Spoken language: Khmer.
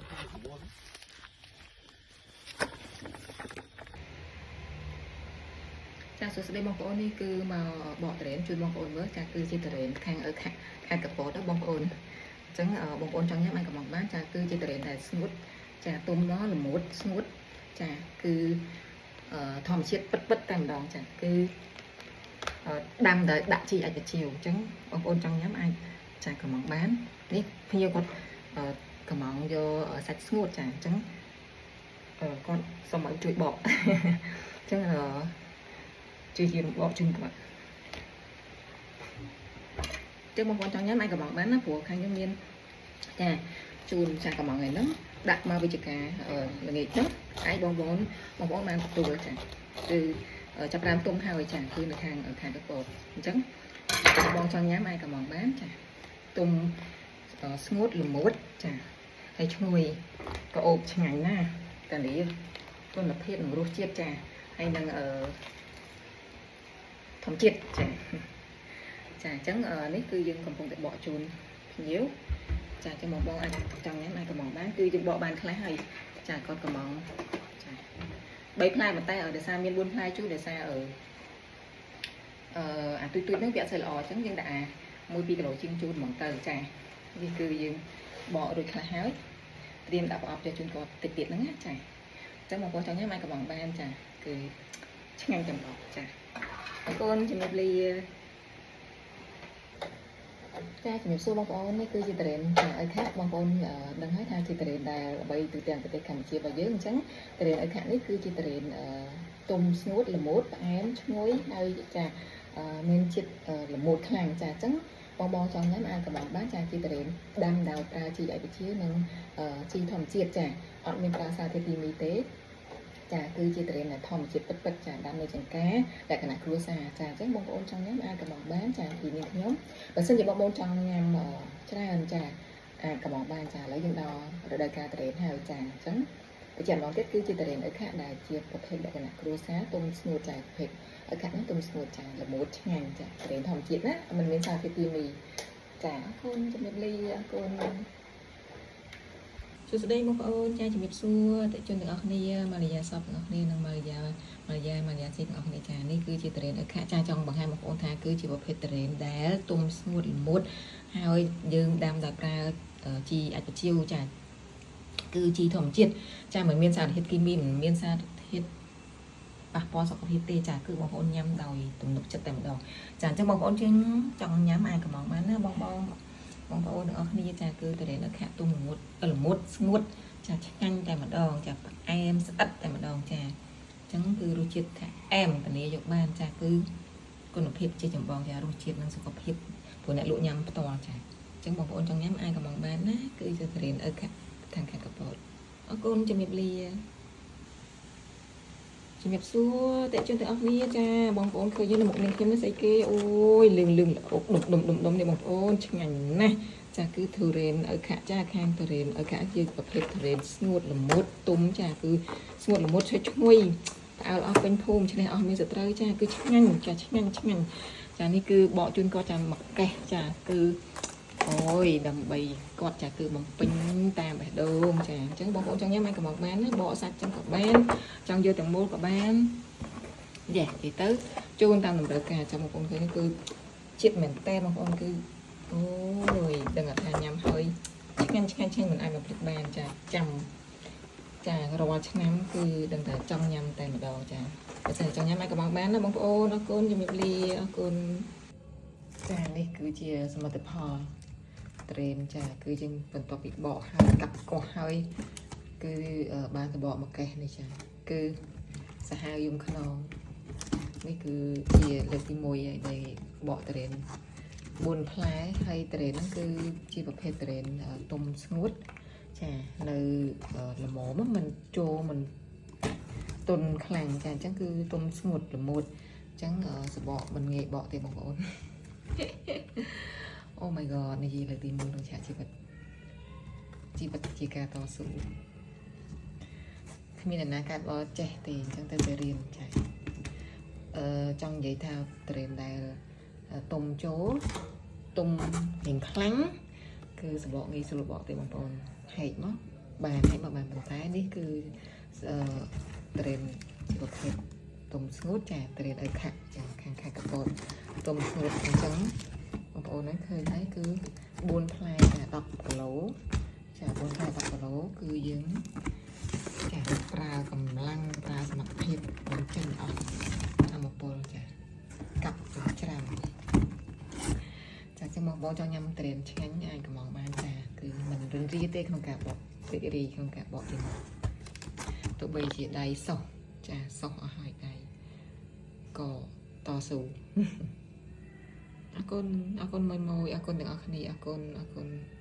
បង ចាសួស្តីបងប្អូននេះគឺមកបកតរេនជួយបងប្អូនមើលចាគឺជាតរេនខាងអឺខេខេត្តកពតបងប្អូនអញ្ចឹងបងប្អូនចង់ញ៉ាំអាចកំងបានចាគឺជាតរេនដែលស្ងួតចាទុំដល់ល្មួតស្ងួតចាគឺធម្មជាតិពិតពិតតែម្ដងចាគឺដាំដោយដាក់ជីអាចជីវអញ្ចឹងបងប្អូនចង់ញ៉ាំអាចចាកំងបាននេះភ្ញៀវគាត់កំងយកសាច់ស្ងួតចាអញ្ចឹងគាត់សូមឲ្យជួយបកអញ្ចឹងជាជាបកជូនគាត់ចឹងបងប្អូនចង់ញ៉ាំអាចកំងបានណាព្រោះខាងខ្ញុំមានចាជូនចាកំងថ្ងៃហ្នឹងដាក់មកវិជ្ជការល្ងាចហ្នឹងអាចបងប្អូនបងប្អូនបានទទួលចាគឺចាប់ផ្ដើមទុំហើយចាគឺនៅខាងខាងកពតអញ្ចឹងបងចង់ញ៉ាំអាចកំងបានចាទុំស្ងួតល្មួតចាហើយឈ្ងុយក៏អូបឆ្ងាញ់ណាស់តាលាគុណភាពនិងរសជាតិចាហើយនឹងអឺ ធម្មជាតិចាចាអញ្ចឹងនេះគឺយើងកំពុងតែបកជូនភ្ញៀវចាអញ្ចឹងបងបងអាចចង់ញ៉ាំអាចកំងបានគឺយើងបកបានខ្លះហើយចាគាត់កំងចា3ផ្លែប៉ុន្តែដោយសារមាន4ផ្លែជូរដោយសារអឺអឺអាទុយទុយហ្នឹងវាអត់សូវល្អអញ្ចឹងយើងដាក់អា1 2គីឡូជាងជូនហ្មងទៅចានេះគឺយើងបករួចខ្លះហើយត្រៀមដាក់ប្រអប់ចេះជូនគាត់តិចទៀតហ្នឹងណាចាអញ្ចឹងបងប្អូនចង់ញ៉ាំអាចកំងបានចាគឺឆ្ងាញ់តែម្ដងចាអរគុណជំរាបលាចាជំរាបសួរបងប្អូននេះគឺជាតរេនចាអីខាបងប្អូនដឹងហើយថាជាតរេនដែលល្បីទូទាំងប្រទេសកម្ពុជារបស់យើងអញ្ចឹងតរេនអីខានេះគឺជាតរេនទុំស្ងួតល្មួតផ្អែមឈ្ងុយហើយចាមានជាតិល្មួតខ្លាំងចាអញ្ចឹងបងបងចង់ញ៉ាំអាចកំងបានចាជាតរេនដាំដោយប្រើជីអវិជ្ជានិងជីធម្មជាតិចាអត់មានប្រើសារធាតុគីមីទេចាគឺជាតរេនដែលធម្មជាតិពិតពិតចាដាំនៅចង្ការលក្ខណៈគ្រួសារចាអញ្ចឹងបងប្អូនចង់ញ៉ាំអាចកំងបានចាពីនាងខ្ញុំបើសិនជាបងប្អូនចង់ញ៉ាំច្រើនចាអាចកំងបានចាឥឡូវយើងដល់រដូវកាលតរេនហើយចាអញ្ចឹងបញ្ជាក់ម្ដងទៀតគឺជាតរេនអឹខៈដែលជាប្រភេទលក្ខណៈគ្រួសារទុំស្ងួតចាប្រភេទអឹខៈហ្នឹងទុំស្ងួតចាល្មួតឆ្ងាញ់ចាតរេនធម្មជាតិណាมันមានសារធាតុគីមីចាអរគុណជំរាបលាអរគុណសួស្តីបងប្អូនចាជំរាបសួរអតិជនទាំងអស់គ្នាម៉ារីយ៉ាសពទាំងអស់គ្នានិងម៉ារីយ៉ាម៉ារីយ៉ាម៉ារីយ៉ាស៊ីទាំងអស់គ្នាចានេះគឺជាតរេនអឹខៈចាចង់បង្ហាញបងប្អូនថាគឺជាប្រភេទតរេនដែលទុំស្ងួតល្មួតហើយយើងដាំដោយប្រើជីអាចជីវចាគឺជីធម្មជាតិចាមិនមានសារធាតុគីមីមិនមានសារធាតុប៉ះពាល់សុខភាពទេចាគឺបងប្អូនញ៉ាំដោយទំនុកចិត្តតែម្ដងចាអញ្ចឹងបងប្អូនជិះចង់ញ៉ាំអាចកំងបានណាបងបងបងប្អូនទាំងអស់គ្នាចាគឺតរេនអឹខៈទុំល្មួតល្មួតស្ងួតចាឆ្ងាញ់តែម្ដងចាផ្អែមស្អិតតែម្ដងចាអញ្ចឹងគឺរសជាតិថាអែមធានាយកបានចាគឺគុណភាពជាចម្បងចារសជាតិនិងសុខភាពព្រោះអ្នកលក់ញ៉ាំផ្ទាល់ចាអញ្ចឹងបងប្អូនចង់ញ៉ាំអាចកំងបានណាគឺជាតរេនអឹខៈខាងខេត្តកពតអរគុណជំរាបលាជំរាបសួរតេជនទាំងអស់គ្នាចាបងប្អូនឃើញនៅមុខនាងខ្ញុំនេះស្អីគេអូយលឿងលឿងល្អុកដុំដុំដុំដុំនេះបងប្អូនឆ្ងាញ់ណាស់ចាគឺទុរេនអឹខៈចាខាងទុរេនអឹខៈជាប្រភេទទុរេនស្ងួតល្មួតទុំចាគឺស្ងួតល្មួតឈ្ងុយឈ្ងុយផ្អើលអស់ពេញភូមិឈ្នះអស់មានសត្រូវចាគឺឆ្ងាញ់ចាឆ្ងាញ់ឆ្ងាញ់ចានេះគឺបកជូនគាត់ចាមកកេះចាគឺអូយដើម្បីគាត់ចាគឺបំពេញតាមបេះដូងចាអញ្ចឹងបងប្អូនចង់ញ៉ាំអាចកំងបានណាបកសាច់ចឹងក៏បានចង់យកទាំងមូលក៏បានយ៉ានិយាយទៅជូនតាមតម្រូវការចាំបងប្អូនឃើញនេះគឺជាតិមែនតើបងប្អូនគឺអូយដឹងថាញ៉ាំហើយឆ្ងាញ់ឆ្ងាញ់ឆ្ងាញ់មិនអាចមកភ្លេចបានចាចាំចារាល់ឆ្នាំគឺដឹងតែចង់ញ៉ាំតែម្ដងចាបើសិនជាចង់ញ៉ាំអាចកំងបានណាបងប្អូនអរគុណជំរាបលាអរគុណចានេះគឺជាសមិទ្ធផលត្រេនចាគឺយើងបន្ទាប់ពីបកហើយកាប់កោះហើយគឺបានសបកមកកេះនេះចាគឺសាហាវយំខ្នងនេះគឺជាលើកទី1ហើយដែលបកត្រេន4ផ្លែហើយត្រេនហ្នឹងគឺជាប្រភេទត្រេនទុំស្ងួតចានៅល្មមមិនចូលមិនទុនខ្លាំងចាអញ្ចឹងគឺទុំស្ងួតល្មួតអញ្ចឹងសបកមិនងាយបកទេបងប្អូន Oh my god នេះជាលើកទី1ក្នុងឆាកជីវិតជីវិតជាការតស៊ូគ្មានអ្នកណាកាត់បចេះទេអញ្ចឹងទៅតែរៀនចាអឺចង់និយាយថាត្រេនដែលទុំចូលទុំរៀងខ្លាំងគឺសបកងាយស្រួលបកទេបងប្អូនហែកមក បានហើយមកបានប៉ុន្តែនេះគឺអឺទុរេនជាប្រភេទទុំស្ងួតចាទុរេនឲ្យខាក់ចាខាងខេត្តកពតទុំស្ងួតអញ្ចឹងបងប្អូនហ្នឹងឃើញហើយគឺ4ផ្លែចា10គីឡូចា4ផ្លែ10គីឡូគឺយើងចាប្រើកម្លាំងប្រើសមត្ថភាពបញ្ចេញអស់ធម្មពលចាកាប់ច្រាំចាចឹងមកបងចង់ញ៉ាំទុរេនឆ្ងាញ់អាចកំងបានចាគឺមិនរិនរាទេក្នុងការបករីករាយក្នុងការបកជាមកទោះបីជាដៃសោះចាសោះអស់ហើយដៃក៏តស៊ូ អរគុណអរគុណមួយមួយអរគុណទាំងអស់គ្នាអរគុណអរគុណ។